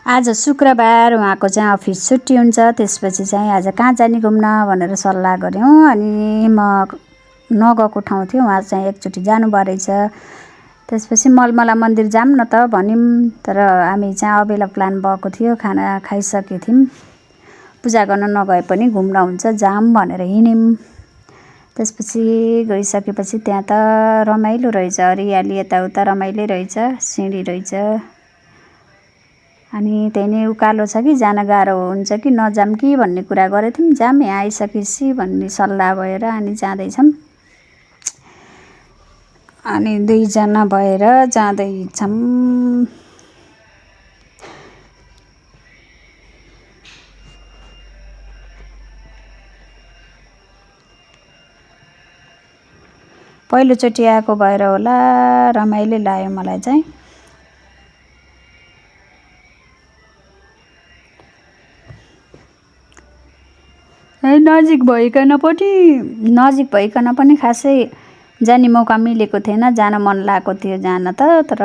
आज शुक्रबार उहाँको चाहिँ अफिस छुट्टी हुन्छ। त्यसपछि चाहिँ आज कहाँ जाने घुम्न भनेर सल्लाह गऱ्यौँ। अनि म नगएको ठाउँ थियो, उहाँ चाहिँ एकचोटि जानुभएको रहेछ। त्यसपछि मलमला मन्दिर जाऊँ न त भन्यौँ, तर हामी चाहिँ अबेला प्लान भएको थियो। खाना खाइसकेको थियौँ, पूजा गर्न नगए पनि घुम्न हुन्छ जाऊँ भनेर हिँड्यौँ। त्यसपछि गइसकेपछि त्यहाँ त रमाइलो रहेछ, हरियाली यताउता रमाइलो रहेछ, सिँढी रहेछ। अनि त्यही नै उकालो छ कि जान गाह्रो हुन्छ कि नजाऊँ कि भन्ने कुरा गरेको थियौँ। जाऊँ यहाँ आइसकेपछि भन्ने सल्लाह भएर अनि जाँदैछौँ। अनि दुईजना भएर जाँदैछौँ। पहिलोचोटि आएको भएर होला रमाइलो लाग्यो मलाई चाहिँ। नजिक भइकन पनि खासै जाने मौका मिलेको थिएन। जान मन लागेको थियो जान त, तर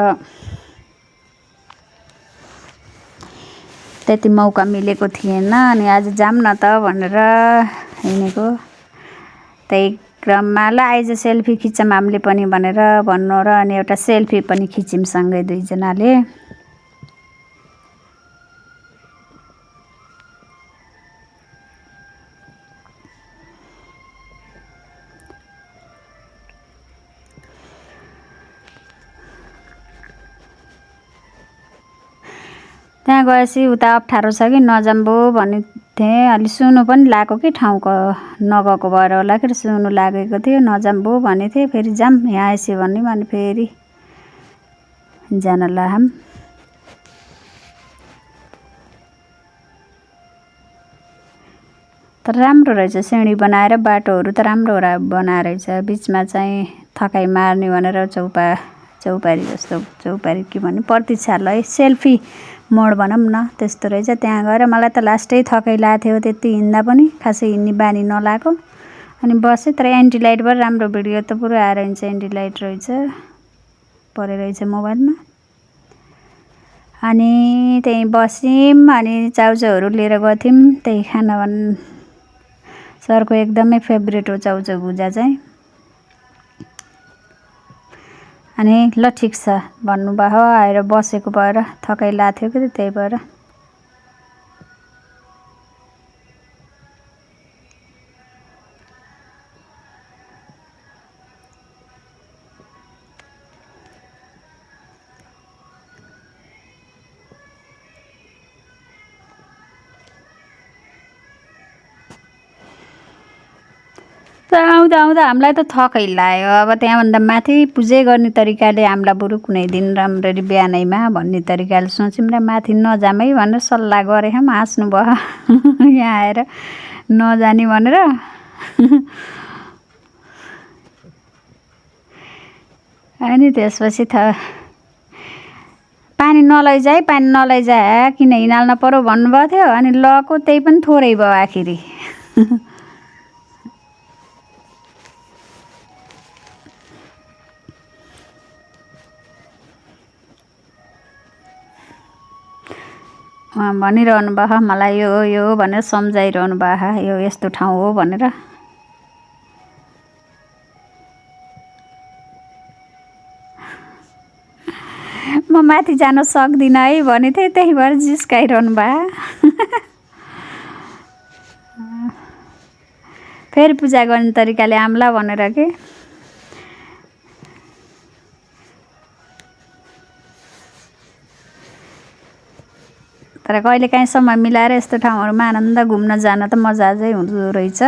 त्यति मौका मिलेको थिएन। अनि आज जाऊँ न त भनेर हिँडेको। त्यही क्रममा ल आइज सेल्फी खिचौँ हामीले पनि भनेर भन्नु र अनि एउटा सेल्फी पनि खिच्यौँ सँगै दुईजनाले। त्यहाँ गएपछि उता अप्ठ्यारो छ कि नजाम्बो भन्ने थिएँ। अलि सुनु पनि लागेको कि ठाउँको नगएको भएर होला कि सुनु लागेको थियो, नजाम्बो भनेको थिएँ। फेरि जाऊँ यहाँ आएपछि भन्यौँ, अनि फेरि जान लाग्यौँ। तर राम्रो रहेछ, सिँढी बनाएर बाटोहरू त राम्रो बनाएर रहेछ। बिचमा चाहिँ थकाइ मार्ने भनेर चौपारी जस्तो, चौपारी के भन्ने, प्रतीक्षालय सेल्फी मोड भनौँ न, त्यस्तो रहेछ। त्यहाँ गएर मलाई त लास्टै थकाइ लाग्थ्यो, त्यति हिँड्दा पनि खासै हिँड्ने बानी नलागेको। अनि बसेँ, तर एन्टी लाइटबाट राम्रो भिडियो त पुरा आएर हिँड्छ। एन्टी लाइट रहेछ, परे रहेछ मोबाइलमा। अनि त्यहीँ बस्यौँ। अनि चाउचाउहरू लिएर गएको थियौँ। त्यही खाना सरको एकदमै फेभरेट हो चाउचाउ भुजा चाहिँ। अनि ल ठिक छ भन्नुभयो, आएर बसेको भएर थकाइ लाग्थ्यो कि त्यही भएर। आउँदा हामीलाई त थकाइ लाग्यो। अब त्यहाँभन्दा माथि पूजै गर्ने तरिकाले हामीलाई बरु कुनै दिन राम्ररी बिहानैमा भन्ने तरिकाले सोच्यौँ र माथि नजामै भनेर सल्लाह गरेछौँ। हाँस्नु भयो यहाँ आएर नजाने भनेर। अनि त्यसपछि पानी नलैजा किन हिँडाल्न पर्यो भन्नुभएको थियो। अनि लको त्यही पनि थोरै भयो आखिरी। उहाँ भनिरहनु भयो मलाई, यो भनेर सम्झाइरहनु भयो, यो यस्तो ठाउँ हो भनेर। म माथि जान सक्दिनँ है भनेको थिएँ, त्यही भएर जिस्काइरहनु भयो। फेरि पूजा गर्ने तरिकाले आम्ला भनेर के। तर कहिलेकाहीँ समय मिलाएर यस्तो ठाउँहरूमा आनन्द घुम्न जान त मजा अझै हुँदो रहेछ।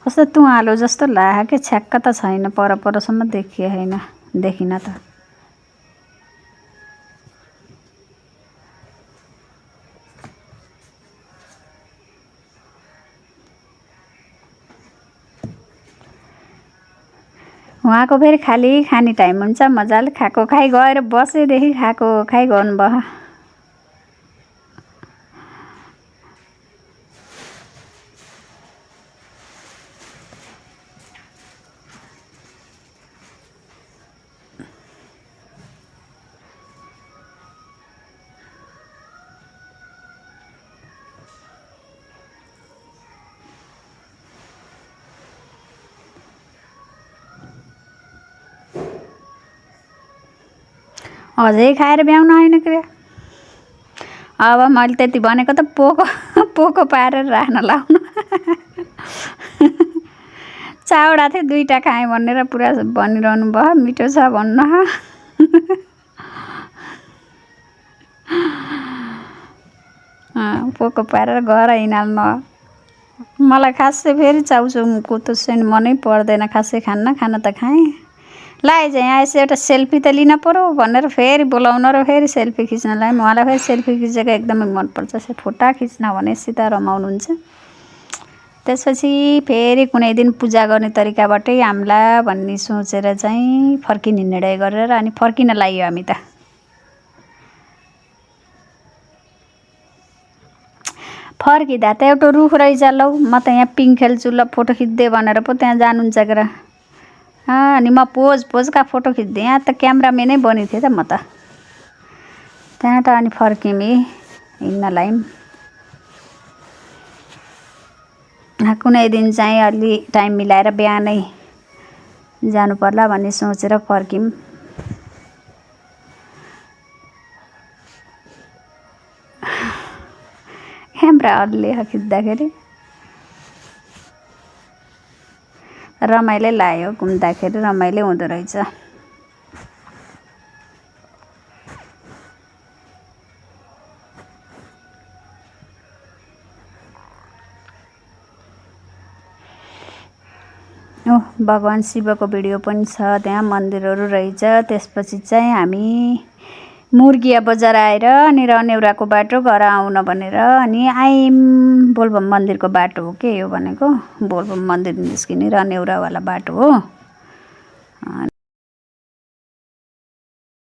कस्तो तुवालो जस्तो लाग्यो कि, छ्याक्क त छैन, परसम्म देखिन त। उहाँको फेरि खाली खाने टाइम हुन्छ, मजाले खाएको खाइ गएर बसेदेखि खाएको खाइ गर्नुभयो। अझै खाएर भ्याउनु होइन के अब मैले त्यति भनेको त पोको पोको पारेर राख्न लाउनु चावडा थिएँ 2टा खाएँ भनेर पुरा भनिरहनु भयो मिठो छ भन्नु पोको पारेर घर हिँडाल्नु मलाई खासै फेरि चाउचाउको त चाहिँ मनै पर्दैन खासै खान त खाएँ लाई चाहिँ यहाँ यसो एउटा सेल्फी त लिन पर्यो भनेर फेरि बोलाउन र फेरि सेल्फी खिच्नलाई उहाँलाई फेरि सेल्फी खिचेको एकदमै मनपर्छ फोटा खिच्न भनेपछि त रमाउनुहुन्छ त्यसपछि फेरि कुनै दिन पूजा गर्ने तरिकाबाटै हाम्ला भन्ने सोचेर चाहिँ फर्किने निर्णय गरेर अनि फर्किन लाग्यो हामी त फर्किँदा त एउटा रुख रहेछ लौ म त यहाँ पिङ खेल्छु ल फोटो खिच्दे भनेर पो त्यहाँ जानुहुन्छ के र अनि म पोजका फोटो खिच्दै यहाँ त क्यामराम्यानै बनेको थिएँ त म त त्यहाँ त अनि फर्कियौँ हिँड्नलाई कुनै दिन चाहिँ अलि टाइम मिलाएर बिहानै जानु पर्ला भन्ने सोचेर फर्क्यौँ क्यामेरा अलि खिच्दाखेरि रमाइलो लाग्यो घुम्दाखेरि रमाइलो हुँदो रहेछ भगवान् शिवको भिडियो पनि छ त्यहाँ मन्दिरहरू रहेछ त्यसपछि चाहिँ हामी मुर्गिया बजार आएर अनि रनेउराको बाटो घर आउन भनेर अनि आइम बोलबम मन्दिरको बाटो हो के यो भनेको बोलबम मन्दिर निस्किने रनेउरावाला बाटो हो